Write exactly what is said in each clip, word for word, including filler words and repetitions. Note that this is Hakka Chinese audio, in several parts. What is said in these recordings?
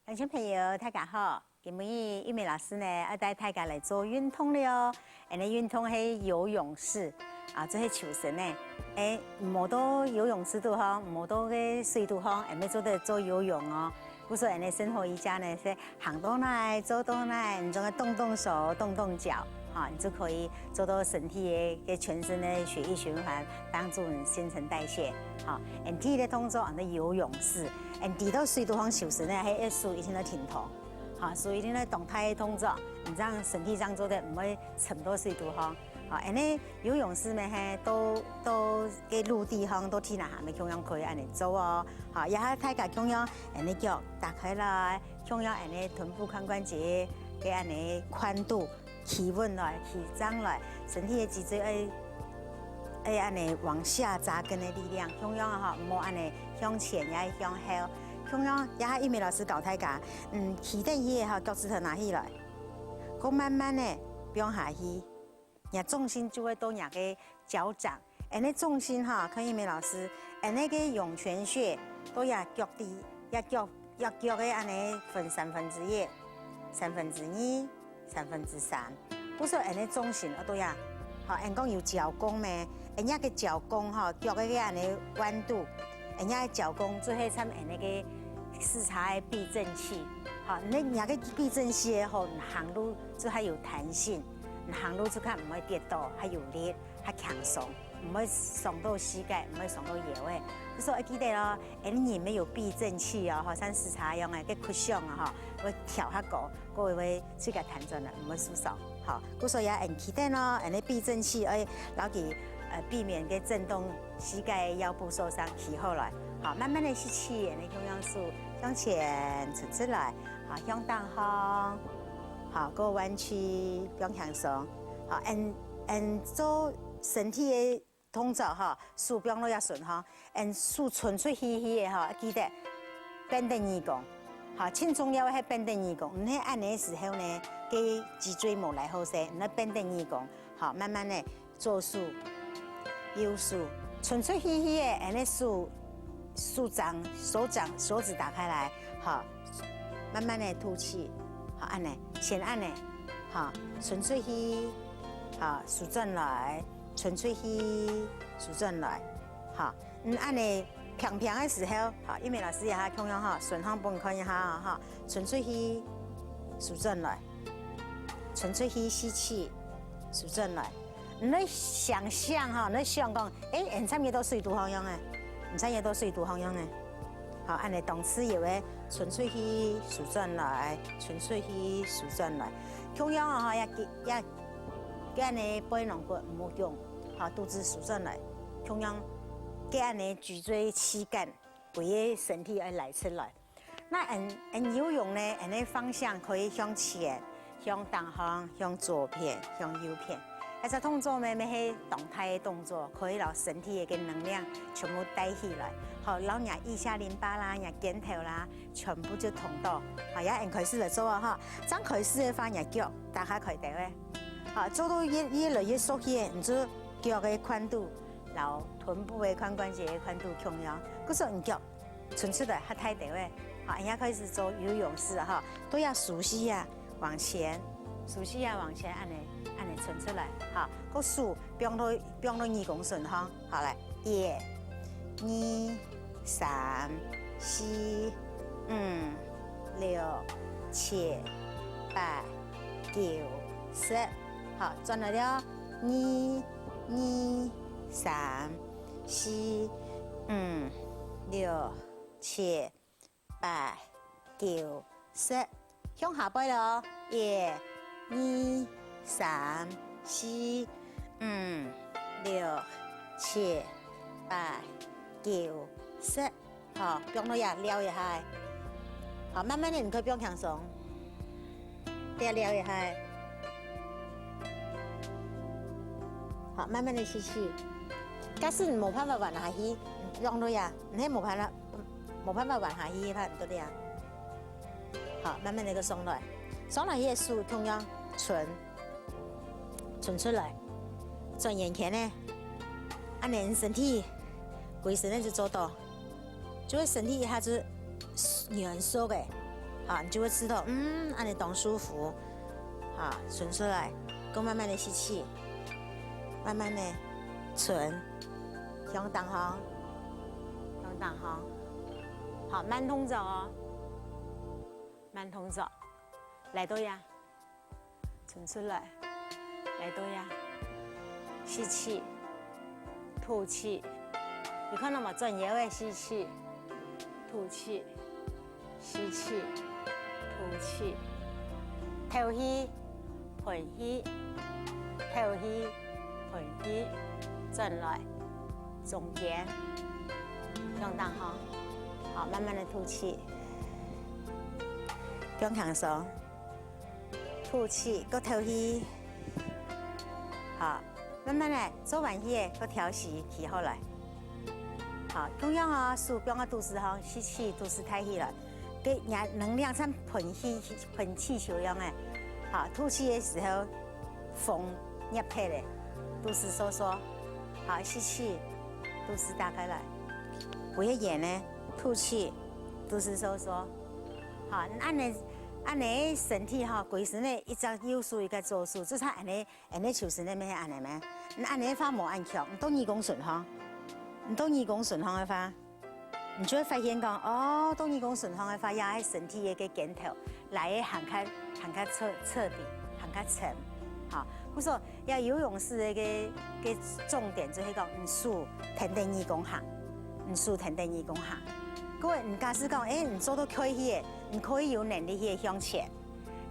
觀眾朋友，大家好！今晡日玉美老師呢，愛帶大家來做運動了哦。恁呢運動係游泳式，啊，這係泅身呢。欸，毋好到游泳池肚吼，毋好到該水肚吼，也愛做得做游泳哦。故所恁呢生活瑜伽呢，係行到哪，做到哪，你總愛動動手，動動腳，哈，你就可以做到身體的，个全身的血液循環，幫助你新陳代謝。哈，恁第一个動作，恁呢游泳式。 恁呢在水肚項泅身呢，係手一定愛停動，哈，手一定愛動大个動作，你恁樣身體正做得毋會沉到水肚項。哈，恁呢游泳式呢，係到，到該陸地項，到地泥下面共樣可以恁呢做哦。哈，這下大家共樣恁呢腳打開來，共樣恁呢臀部髖關節个恁呢寬度 企穩來，企正來，身體个脊椎愛，愛恁呢往下扎根个力量，共樣吼，毋好恁呢向前也向後，共樣這下玉美老師教大家，嗯，企等去个吼，腳趾頭拿起來，過慢慢个放下去，若重心就會到若个腳掌，恁呢重心吼，看玉美老師，恁呢个湧泉穴到若腳底，若腳 這腳个恁呢分三分之一、三分之二、三分之三，故所恁呢重心愛到這。好，𫣆講有腳弓咩？𫣆這个腳弓吼，腳个恁呢彎度，𫣆這个腳弓就係參𫣆个四叉个避震器。好，你若个避震器个吼，你行路就較有彈性，你行路就較毋會跌倒，較有力，較輕鬆。 毋會傷到膝蓋，毋會傷到腰仔。故所愛記得哦，𫣆人愛有避震器哦，好像四叉樣个，該cushion啊吼，會跳較高，過會自家彈轉來，毋會受傷。好，故所也恁呢企等哦，恁呢避震器愛摎佢，呃，避免該震動膝蓋、腰部受傷，企好來。好，慢慢个吸氣，恁呢共樣手向前伸出來，好，向頂項，好，過彎曲，放輕鬆。好，恁，恁做身體个 動作吼，手放落這脣項，恁手伸出去去个吼，記得扳等耳公。吼，盡重要个係扳等耳公，毋係恁呢時候呢，該脊椎無拉好勢，你愛扳等耳公。吼，慢慢个左手、右手，伸出去去个，恁呢手，手掌、手掌、手指打開來，吼，慢慢个吐氣，吼，恁呢，先恁呢，吼，伸出去，吼，收轉來。 伸出去，收轉來。好，嗯，恁呢平平个時候，好，玉美老師這下共樣吼，順向分你看一下吼，伸出去，收轉來，伸出去吸氣，收轉來。你愛想像吼，你愛想講，欸，𫣆參也到水肚項樣个，𫣆參也到水肚項樣个。好，恁呢當自由个，伸出去，收轉來，伸出去，收轉來。共樣吼，也，也 該恁呢背囊骨毋好弓，吼，肚子收轉來，共樣該恁呢脊椎、膝蓋，歸个身體愛拉出來。該恁，恁游泳呢，恁呢方向可以向前、向頂項、向左片、向右片。這隻動作呢，乜係當大个動作，可以摎身體个能量全部帶起來，吼，摎若腋下淋巴啦、若肩頭啦， 全部就通到。好，這下𫣆開始來做啊吼。正開始个話，若腳打較開兜仔。好，做到越，越來越熟悉个，你就腳个寬度，摎臀部个髖關節个寬度共樣。故所你腳伸出來較大兜仔。好，𫣆這下開始做游泳式啊吼，都愛舒適啊，往前，舒適啊，往前，恁呢，恁呢伸出來。好，過手放到，放到耳公脣項。 好，來，一、二、三、四、五、六、七、八、九、十。好，轉來了，二、二、三、四、五、六、七、 八、九、十，向下背了哦。一、二、三、四、五、六、七、八、九、十。好，放落這撩一下。好，慢慢个，你可以放輕鬆。 這撩一下。好，慢慢个吸氣。假使你無辦法彎下去，你放落啊，你係無辦法，無辦法彎下去，你就這樣。好，慢慢个上來，上來个手共樣伸，伸出來，轉圓圈呢，恁呢身體，歸身个就做到。 就會身體一下子軟縮个，啊，你就會知道，嗯，恁樣當舒服。啊，伸出來，過慢慢的吸氣，慢慢的伸，向頂項，向頂項。好，慢動作哦，慢動作，來到這。 伸出來，來到這，吸氣，吐氣。你看到無？轉腰仔，吸氣，吐氣，吸氣，吐氣。敨氣，歕氣，敨氣，歕氣，轉來，中間，向頂項。好，慢慢的吐氣，放輕鬆。 吐氣，過敨氣。好，慢慢來，做完去个，過調息，企好來。好，共樣哦，手放到肚屎項，吸氣，肚屎抬起來。該若能量像歕氣，歕氣球樣个。好，吐氣个時候，風捏忒个，肚屎收縮。好，吸氣，肚屎打開來，不會圓个，吐氣，肚屎收縮。 好，恁樣，恁樣身體吼，歸身个一隻右手一隻左手，就像恁樣，恁樣就身个面恁樣咩？恁樣个話無恁強，你到耳公脣項，你到耳公脣項个話，你就會發現講，哦，到耳公脣項个話，也係身體个个肩頭，來个還較還較徹徹底，還較深。好，故所 這游泳式个个个重點就係講，你手跈等耳公行，你手跈等耳公行。各位，你假使講，誒，你做到可以个，你可以有能力去向前。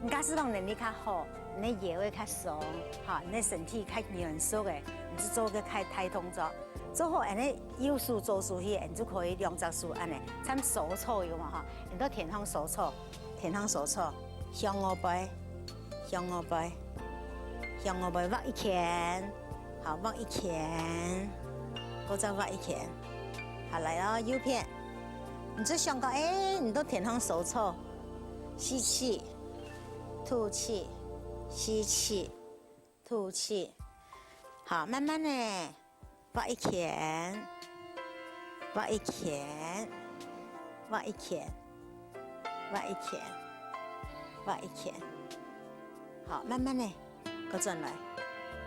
你假使講能力較好，你个腰會較鬆，哈，你个身體較軟熟个，你就做个較大動作。做好恁樣右手左手去，你就可以兩隻手恁樣，像手搓有無哈？你到天上手搓，天上手搓，向外背。 向外背，向外背畫一圈，好，畫一圈，過再畫一圈。好，來哦，右片，你就想講，誒，你到天上手搓，吸氣，吐氣，吸氣，吐氣。好，慢慢的， 畫一圈，畫一圈，畫一圈，畫一圈，畫一圈。好，慢慢的，過轉來。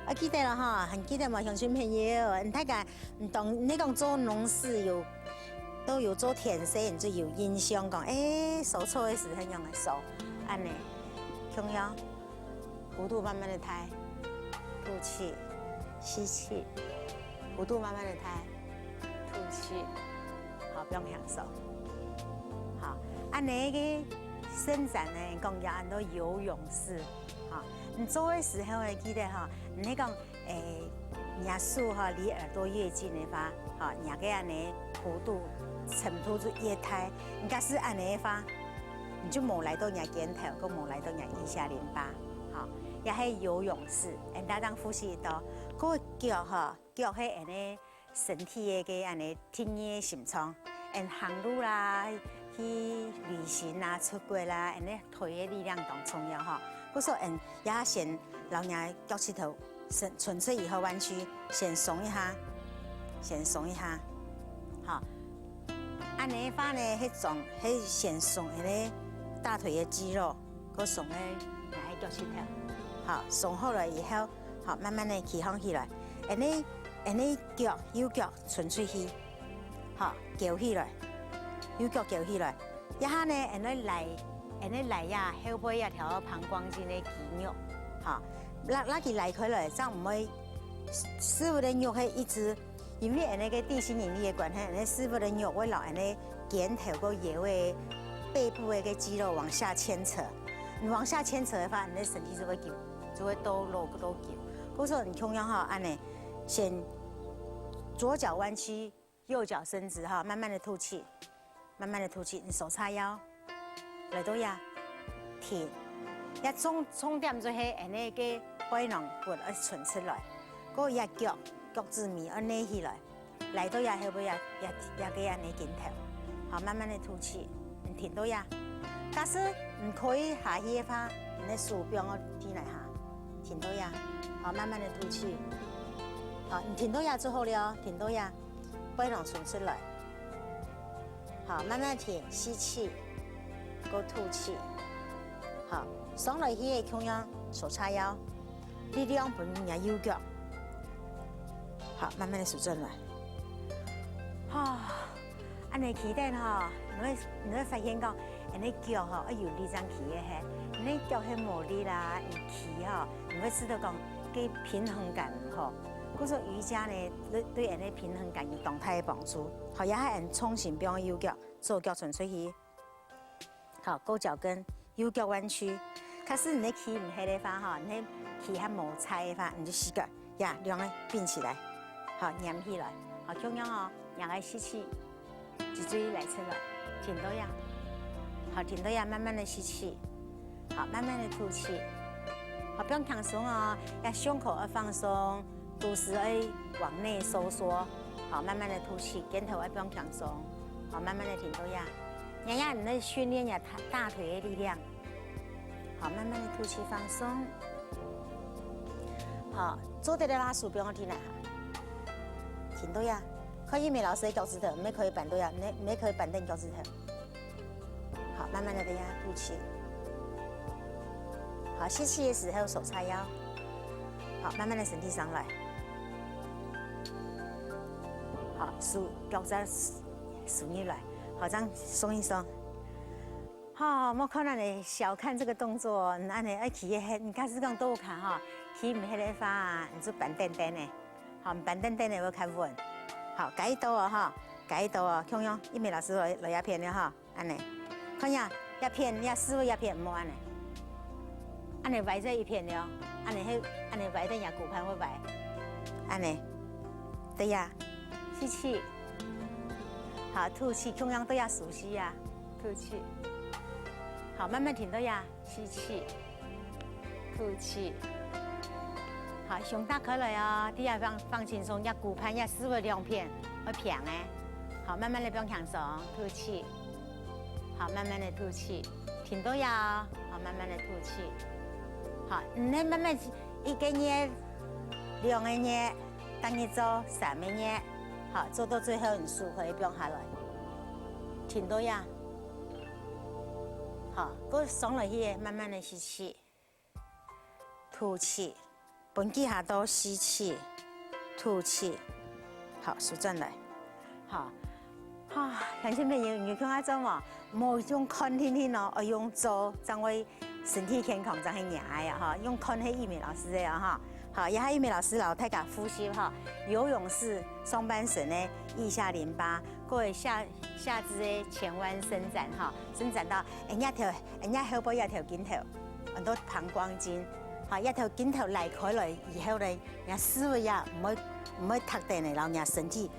啊，記得了哈，還記得無，鄉親朋友？大家，嗯，當你講做農事有，都有做田事，你就有印象講，誒，手搓个時候用个手，恁樣，共樣。 弧度慢慢的抬，吐氣，吸氣，弧度慢慢的抬，吐氣，好，放輕鬆。好，恁樣个伸展呢，講也安到游泳式。好，你做个時候呢，記得哈，你講，誒，若手哈離耳朵越近个話，哈，若个恁樣弧度、深度就越大。你假使恁樣个話， 你就無拉到若肩頭，佮無拉到若腋下淋巴，好，也係游泳式，恁大家呼吸到，該腳吼，腳係恁樣身體个个恁樣第二个心臟，恁行路啦，去旅行啦，出國啦，恁樣腿个力量當重要吼。故所，恁也先摎若腳趾頭伸伸出以後彎曲，先鬆一下，先鬆一下，好。 恁樣个話呢，係鬆，係先鬆恁樣大腿个肌肉，過鬆个若个腳趾頭。好，鬆好了以後，好，慢慢个企䟘起來。恁樣，恁樣腳，右腳伸出去，好，翹起來，右腳翹起來。這下呢，恁樣拉，恁樣拉呀，後背這條膀胱經个肌肉，好，拉，拉佢拉開來，正毋會屎朏个肉係一直 因為恁樣个地心引力个關係，恁樣屎朏个肉會摎恁樣肩頭个腰个背部个个肌肉往下牽扯。你往下牽扯个話，你个身體就會勼，就會倒落倒勼。故所你共樣吼，恁樣先左腳彎曲，右腳伸直哈，慢慢的吐氣。 慢慢的吐氣，你手叉腰，來到這，停。這重重點就係恁樣个背囊骨愛伸出來，過這腳腳趾尾愛躡起來，來到這後背這這這个恁樣肩頭，好，慢慢的吐氣，你停到這。假使你可以下去个話，你个手放到地泥下，停到這，好，慢慢的吐氣，好，你停到這就好了，停到這。 背囊伸出來。好，慢慢停，吸氣，過吐氣。好，上來去个共樣手叉腰，力量分若右腳。好，慢慢个收轉來。好，恁樣企等吼，你會你會發現講，恁樣腳吼愛有力正企得核，你腳係無力啦，你企吼，你會試著講，該平衡感毋好。故所瑜伽呢，對對恁樣平衡感有當大个幫助。好，也還重心放右腳，左腳伸出去。 好，勾腳跟，右腳彎曲。假使你个企毋核个話吼，你个企還無在个話，你就膝蓋呀，兩个併起來，好，黏起來，好，共樣哦，兩个吸氣，脊椎拉出來，停到呀，好，停到呀，慢慢的吸氣，好，慢慢的吐氣，好，放輕鬆哦，呀，胸口要放鬆，肚屎愛往內收縮，好，慢慢的吐氣，肩頭要放輕鬆，好，慢慢的停到呀。 你看，你在訓練你大大腿的力量。好，慢慢的吐氣放鬆。好，做得个話，手不用停了哈。停到呀，看玉美老師的腳趾頭，你也可以扳到呀，你也可以扳等腳趾頭。好，慢慢的等下吐氣。好，吸氣的時候手叉腰。好，慢慢的身體上來。好，手腳再收入來，好，這樣鬆一鬆。 吼，莫看恁樣小看這個動作，恁樣愛企得核，你假使講都有看吼，企毋核个話，你就扳等等呢，吼，扳等等呢會較穩。好，加一刀哦吼，加一刀哦，共樣，玉美老師來來這片了吼，恁樣，看呀，這片，這屎朏這片，毋好恁樣，恁樣歪在一片了，恁樣係，恁樣歪等若骨盤會歪，恁樣，對呀，吸氣，好，吐氣，共樣對呀，熟悉呀。 吐氣。好，慢慢停到呀，吸氣，吐氣。好，胸打開來哦，底下放放輕鬆，這骨盤這屎朏兩片會平个。好，慢慢的放輕鬆，吐氣。好，慢慢的吐氣，停到呀哦，好，慢慢的吐氣。好，你慢慢一個月、兩個月，當你做三個月，好，做到最後你手可以放下來，停到呀。 好，過上來去，慢慢的吸氣，吐氣，分幾下到吸氣，吐氣，好，收轉來，好，啊，鄉親朋友，你有看著無？莫用看定定哦，愛用做，正會身體健康，正係贏个啊，吼，用看係玉美老師个啊，吼。好，這下玉美老師摎大家複習吼，游泳式上半身个腋下淋巴，過下下肢个前彎伸展吼，伸展到 𠊎這頭，𠊎這後背這頭筋頭，安到膀胱經，吼，這頭筋頭拉開來以後呢，若屎朏也毋會毋會䌈等个，摎若身體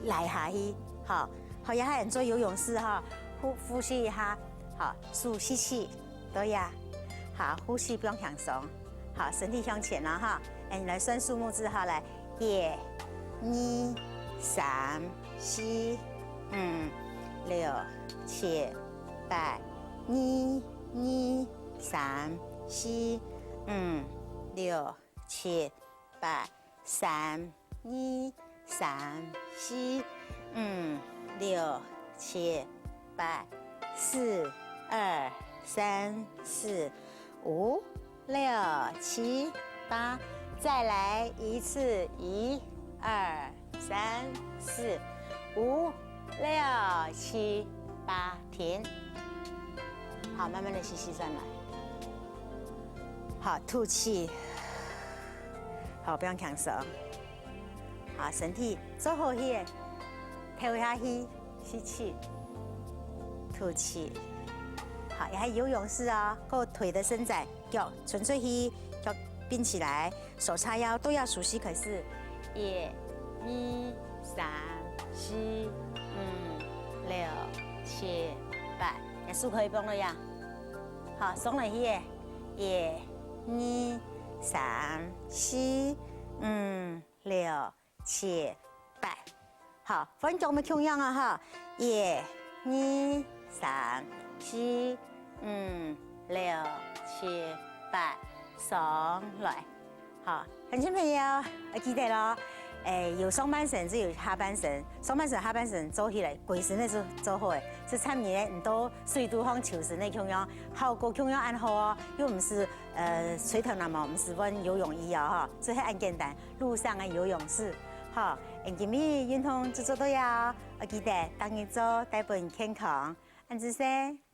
拉下去，吼，好，這下𠊎做游泳式吼，呼呼吸一下，好，手吸氣，對呀，好，呼吸放輕鬆，好，身體向前了哈，𠊎來算數目字哈，來，一、二、三、四、五、六、七、 八、二、二、三、四、五、六、七、八、三、二、三、四、五、六、七、八、四、二、三、四、五、六、七、八，再來一次，一、二、三、四、五、六、七、八，停。好，慢慢的吸氣上來。好，吐氣。好，放輕鬆。好，身體坐好去，透一下氣，吸氣，吐氣。好，這下游泳式哦，過腿的伸展，腳伸出去，腳併起來， 手叉腰，對這熟悉開始。一、二、三、四、五、六、七、八，這手可以放落呀。好，上來去个。一、二、三、四、五、六、七、八。 好，換腳乜共樣啊哈，一、二、三、四、五、六、七、八，上來。好，鄉親朋友，愛記得咯，誒，有上半身，就有下半身。上半身、下半身做起來，歸身个就做好个。就參你个，你到水肚項泅身个共樣，效果共樣恁好哦。又毋使，呃，吹頭那毛，毋使換游泳衣哦，吼，就係恁簡單，路上个游泳池，吼。恁今日運動就做到呀，愛記得逐日做，帶分健康，恁仔細。